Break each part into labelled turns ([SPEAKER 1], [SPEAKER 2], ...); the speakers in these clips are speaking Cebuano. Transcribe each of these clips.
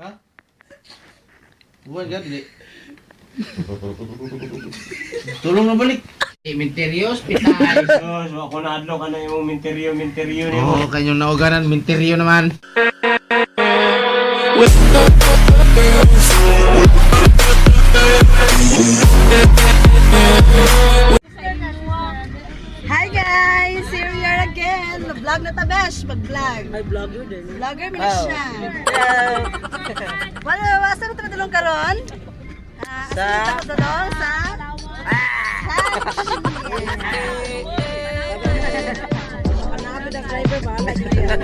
[SPEAKER 1] Ha? Buwan ka, dili. Tulong na balik. Minteryo, hospital.
[SPEAKER 2] Sus, wa ko naadlok ana imong minteryo, minteryo nimo.
[SPEAKER 1] Oo, kanyong nauganan, minteryo naman.
[SPEAKER 3] Hi guys! Here we are again! Vlog na tabesh! Mag-vlog! Ay, vlogger din. Vlogger man na siya. Wala, asa na tayo karon? Ah, asa na tayo tulong? Sa? Sa? Panalo ng driver, bahala niya.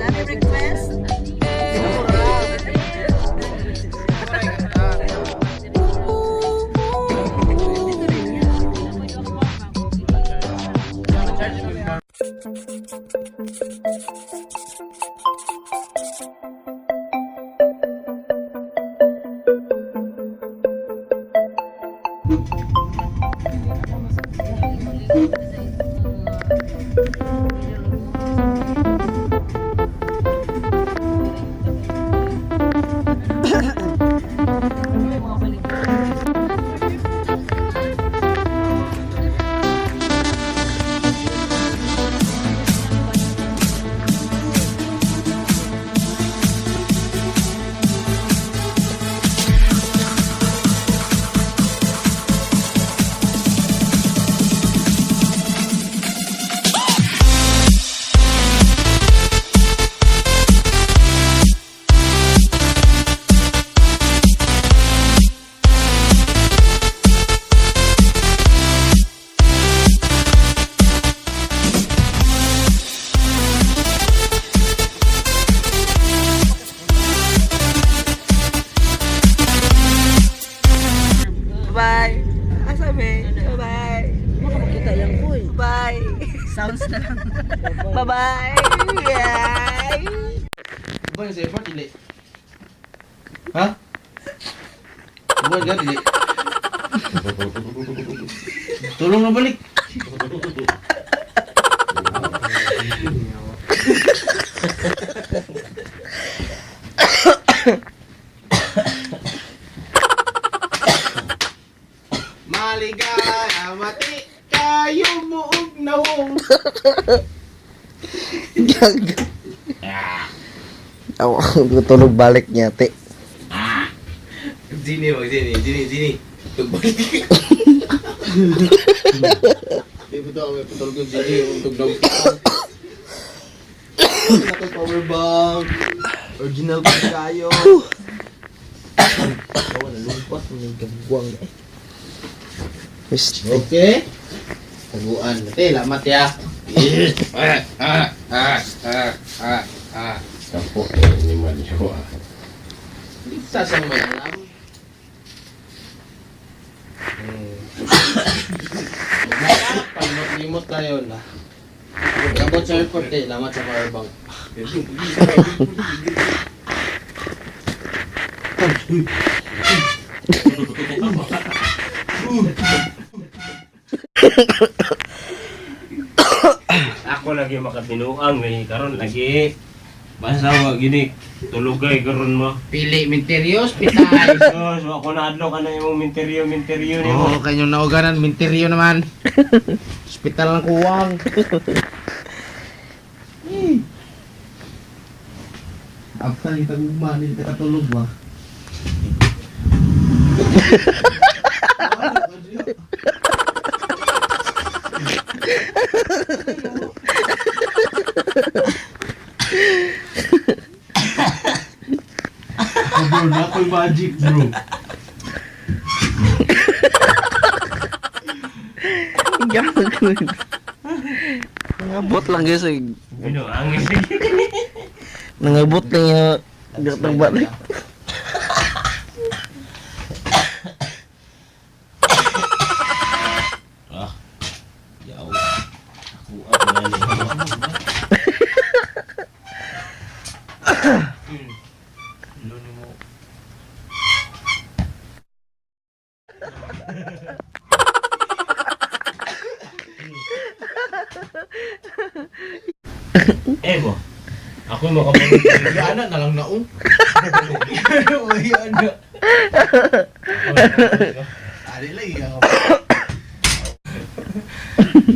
[SPEAKER 3] Dami request. Bye. Asa be? Bye. Makakita lang ko eh. Bye. Sounds na lang. Bye-bye. Yeah.
[SPEAKER 1] Buwan sa airport, dili. Ha? Buwan ka, dili. Tulong na balik. Maligaya, mati, kayo muog nawong.
[SPEAKER 4] Ako, tulog balik niya, te.
[SPEAKER 1] Zini, wag zini, zini, zini. Tugbalik. Di ba ito, may patulog yung zini, yung tugnog. Ito power bank. Original pa tayo. Ako, nalungkot, may gagawang eh.
[SPEAKER 4] Pweste.
[SPEAKER 1] Okay. Taguan. Te, lamat ya. Ah, ah, ah, ah, ah, ah.
[SPEAKER 2] Kapo eh ni Mario.
[SPEAKER 1] Ligtas ang may alam. Hmm. Palimot-limot tayo na. Abot sa airport eh, lamat sa power bank.
[SPEAKER 2] Ako lagi makabinuang lagi karon lagi. Basta wa gini tulugay karon mo.
[SPEAKER 1] Pili Minteryo Hospital.
[SPEAKER 2] Sus, wa ko naadlok ana imong minteryo, minteryo nimo.
[SPEAKER 1] Oo, kanyong nauganan, Minteryo naman. Hospital ng kuwang. After yung tagugma, hindi ka katulog ba? Bro, na ako'y magic, bro.
[SPEAKER 4] Gago. Nangabot lang guys. Eh.
[SPEAKER 2] Binuang lagi.
[SPEAKER 4] Nangabot lang yung gatang balik.
[SPEAKER 2] Ah. Yaw. Ako ako na ni. Eh mo. Ako yung makapagod.
[SPEAKER 1] Ana na lang naong. Uy, ano. Ari lagi ka.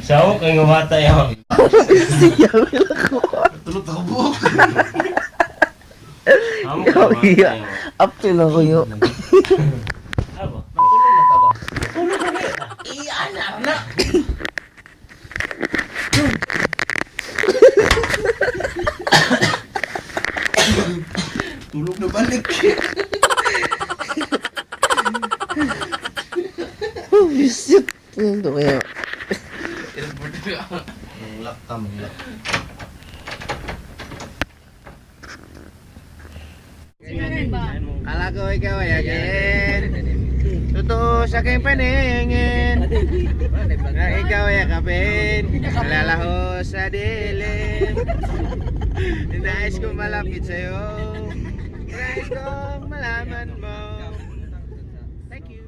[SPEAKER 2] Sao kay nga bata yaw.
[SPEAKER 4] Siya wala ko.
[SPEAKER 1] Tulog ako buhok.
[SPEAKER 2] Amo ka bata
[SPEAKER 4] Iya.
[SPEAKER 2] yaw.
[SPEAKER 4] Up to lang ko yun.
[SPEAKER 2] Abo.
[SPEAKER 1] Tulog na ta ba? Tulog na balik.
[SPEAKER 4] Oh, shit. Ito kaya.
[SPEAKER 1] Manglak ta, manglak. Kala ko ikaw ay akin. Totoo sa aking paningin na ikaw ay akapin. Nalalaho sa dilim. Nais kong malapit sa'yo. Nais kong malaman mo. Thank you.